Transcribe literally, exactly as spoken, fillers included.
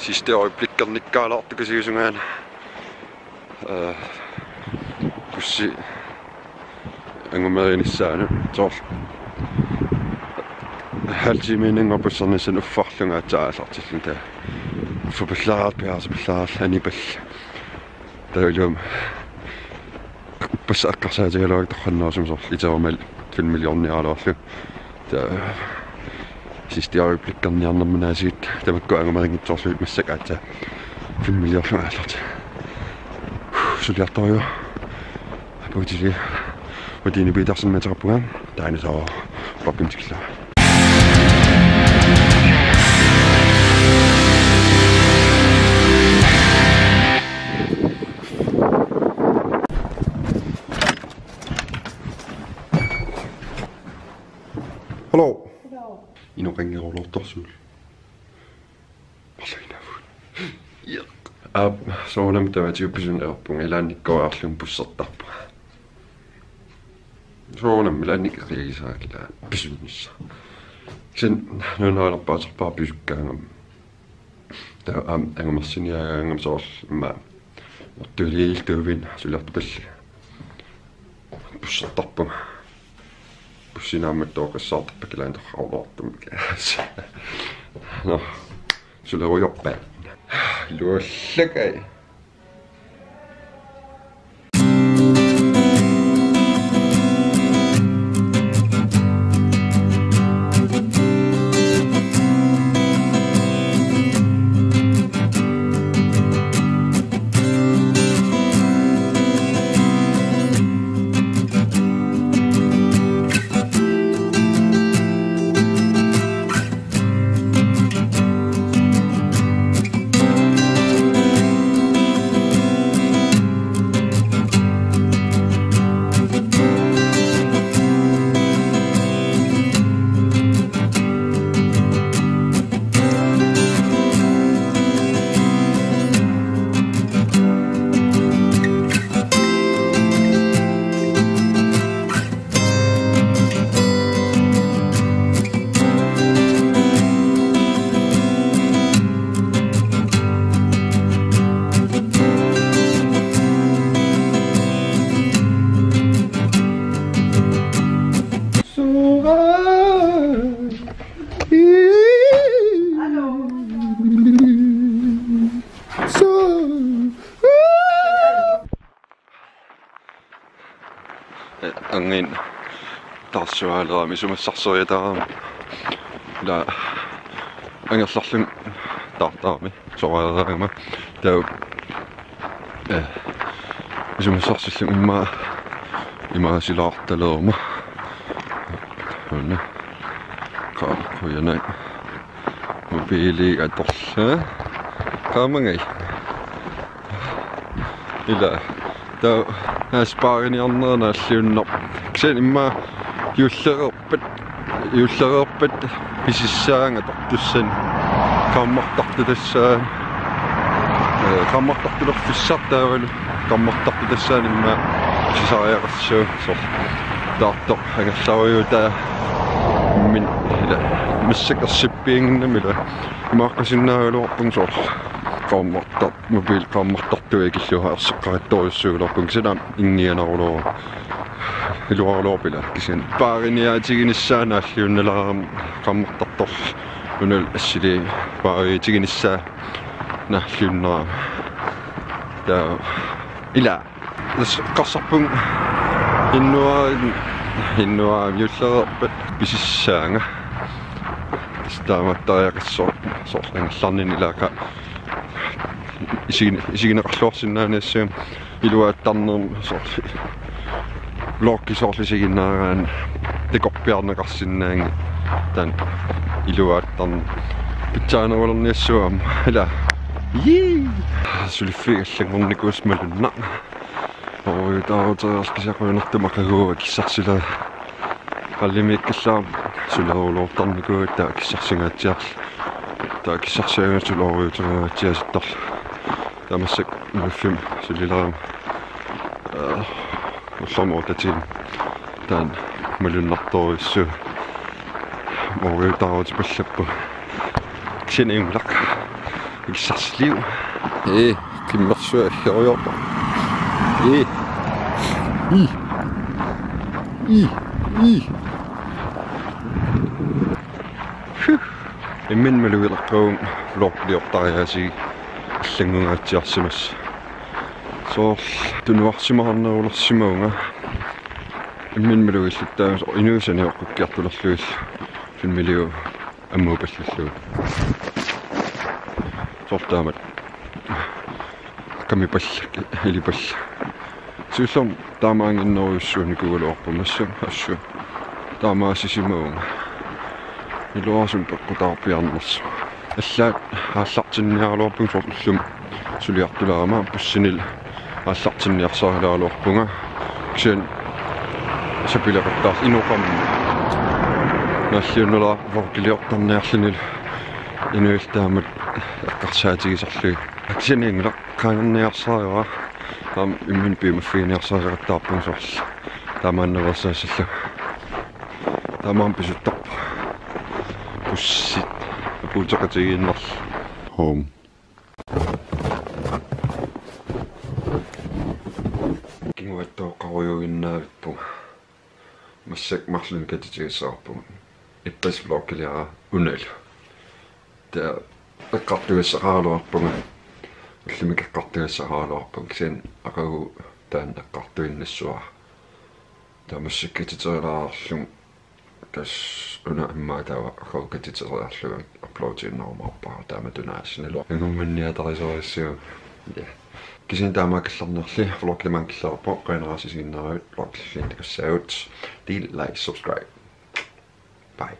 Sidste øjeblikkernikkaalaartugut kisianni, øh, bussi angumerinissaanut. Soorlu halv time inden bussernissani uffarlunga aatsaat aallartillunga, taava uffapallaarallarpoq, piareersapallaarallarpoq, anipallat. Taavalu passa eqqarsaatigaluarpara torrannerusummik soorlu iterumalu filmiliorniaraluarlugu. Taava sidste øjeblikkerniarnermut aasiit tamakku angumeringitsoorlugit massakkut aatsaat filmiliorlunga aallartillunga. Suliartorujuk. Apuutili Martine Petersen ateqarpunga. Taanna soorlu papintikilla. Hello. Hello. Inoqanngeruloortorsuulluni. Marluinaavugut. Ja. Aap, soorunami tamatiguppisunneerpunga, ilaannikkut aarlum bussertarpunga. Soorunami ilaannikkut eqiagisarakkit ilaa pisunnissaq. Kisianni nuannaarpaaserpara pisukkaangama. Taava aamma angumersiniagaangama soorlu immaqa ortuliiltuuvin suliartupalli bussertarpunga. Bussinik aamma tooqqissaartarpakka ilaanni torrarluartumik. Nå, sulerujoorpaat. Iluallakai. Anginermi taarsuaalerami isumassarseriataarami. Ila angerlarlunga taartarami soraaraangama. Taava, eh, isumassarsillunga immaqa imaasilaartalerama. Una. Qa-, qujanaq. Mobiiliga atorlugu. Qaammagai. Ila. Taava aaspaariniarnera naalliunnarpoq. Kisianni immaqa juullereerpat, juullereerpat pisissaanga atortussanik. Qaammartartutassaanut. Eh, qaammartartulerfissaq taavalu qaammartartutassaanut immaqa pisisariaqassaaq soorlu. Taartoq angerlarujuutaa min ila massakkut ersippiannginnami ila. Imaaqqasinnaagaluarpunga soorlu. Qaammartar-, mobiili qaammartartugaa ikillugu erseqqarissorujussuugaluarpunga, kisianni aamma inngianarulugu. Iluaruluarpoq ila kisianni. Paariniaatiginissaa naalliunnalaarami qaammartartorlu. Unalu assiliipaariitiginissaa naalliunnarami. Taava ila. Tassa eqqarsarpunga innuarin, innuarin juullereerpat pisissaanga. Tassa taamaattariaqassaaq soorlu angerlarninni ilaa qa-, isigin-, isigineqarluarsinnaaniassagami iluaattarnermi soorlu. Vloggi soorlu isiginnaaraanni takorpiarneqarsinnaanngilaq taanna iluaattarneq. Pitsaanerulerniassavarma ila. Jii! Suliffiga allanngornikuusoq malunnaq. Oorujutaarutereersoq kisianni qujanartumik aqaguagu akissarsilaarlunga. Qallimiikkallaarama suleruluartarnikuugatta akissarsingaatsiarlunga. Taava akissarsiaanga sulerujuutereeraatsiaasittarlunga. Taava massakkut Nunarfimmi sulilerama. Eh, ullormut otte timer. Taanna malunnartorujussuuvoq. Oorujutaaruteqarput. Kisianni ajunngilaq. Ilsarsiliu. Ee, kimmersuaq alloriorpoq. Ee. Ii. Ii. Ii. Imminut malugileqqaarpunga vloggiliortariaaseq allanngungaatsiarsimasoq. Soorlu tunuarsimaarnerulersimavunga. Imminut malugilluttaarpunga inuit sanioqqukkiartulerlugillu filmiliu ammuupallallugu. Soorlu taamatut. Kamipallak, ilipallak. Siullermik taamaannginnerujussuunikuugaluarpunga massakkut assut. Taamaasisimavunga. Iluarsumik peqqutaarpiarnersoq. Allaat aallartinniaraluarpunga soorlu ullumi suliartulaarama bussinili aallartinniarsarilaarluarpunga. Kisianni sapileqattaarlunga inoqammi. Naalliunnera vloggiliortarniarlunilu inuillu taamatut eqqarsaatigisarlugit. Kisianni anngilaq qaangerniarsarivara. Aamma imminut piumaffiginiarsariaqattaarpunga soorlu. Taamaannaveersaassallugu. Taamaammat pisuttarpoq. Bussit. Apuuteqatigiinnarlugu. Home. Kinguattooqqarujuinnavippunga. Massakkut marlunnik katitigissavarput. Ippassaq vloggiliara unalu. Taava eqqartugassaqaraluarpunga. Ullumi eqqartugassaqaraluarpunga. Kisianni aqagu taanna eqqartuinnassavara. Taava massakkut katiterilaarlugu. Tassa una immaqa taava aqagu katiteriarlugu uploadiinnarumaarpara taamatut aasiit. Naluara. Angumminniatarisorujussuuvoq. Ja. Kisianni taamaakkallarnerli vloggilimaanga killeqarpoq, qujanaq isiginnaaravit, vloggilluunniit takussaagut. Del, like, subscribe. Bye.